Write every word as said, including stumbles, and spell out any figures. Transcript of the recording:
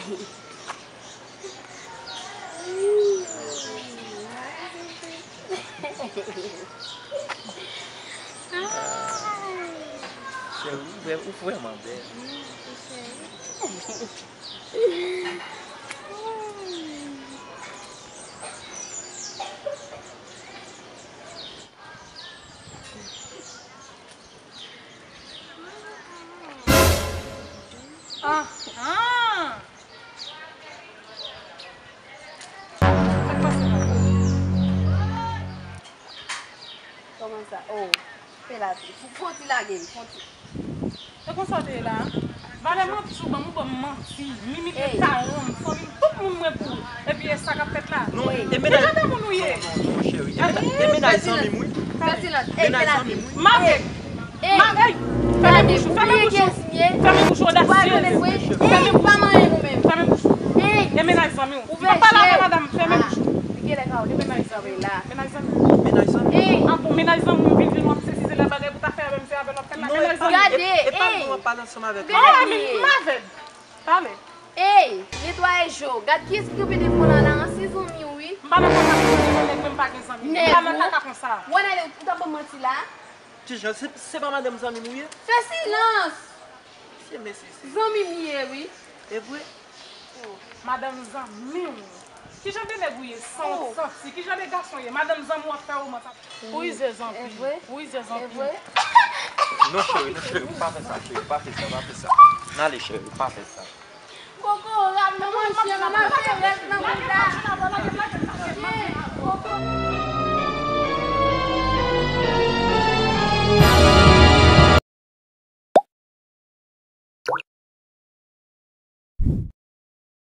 Cheri, ou vrè-, ou vrèman bèl. Ah, ah. Sa k pase la? Kòman sa? Oh, fè la, fon ti lage m, fon ti. E konsa w te ye la? Valè manti w ban m, ou ban m manti. Mimi te ka rann fanmi m, tout moun mwen pou ou. Epi e sa k ap fèt la? Non, e menaj. Ki jan de moun ou ye? Non, non, cheri. E menaj zanmi m, wi. Fè silans. Ey, fè la. M avèg. M avèg. Fèmen bouch ou, fèmen bouch ou. Fèmen bouch ou, odasyez. Fèmen bouch ou. Fèmen bouch ou. E menaj zanmi w. M ap pale avè madanm, fèmen bouch ou. Menaj zanmi w. Menaj zanmi w. Ah bon, menaj zanmi w, vin, vin, w ap sezi, se lè bagay pou ta fè avè m, se avè l w ap fè l la. Menaj zanmi w. Gade, e pa nou w ap pale ansanm avèk li. M avèg. Pale. Ey, netwaye je w. Gad kiyès ki kanpe devan w la, la, an se zanmi w, wi. M pa nan kontak avèk nèg, men m pa gen zanmi. M pa nan kaka konsa. Wè, Nale, ou t ap ban m manti la. Kijan? Se, se pa madanm zanmi m ou ye? Fè silans! Mesye, mesye, se zanmi m ye, wi. E vre? Madanm zanmi w. Kijan de nèg ou ye? San wont, santi. Kijan de gason w ye? Madanm zanmi w ap fè w manti. Ou rizèz anpil. Ou rizèz anpil. Non, cheri, non, cheri, pa fè sa, cheri, pa fè sa, pa fè sa. N ale, cheri, pa fè sa. Koko, rad nan manchè, nan mache, rèd nan bouda. Koko.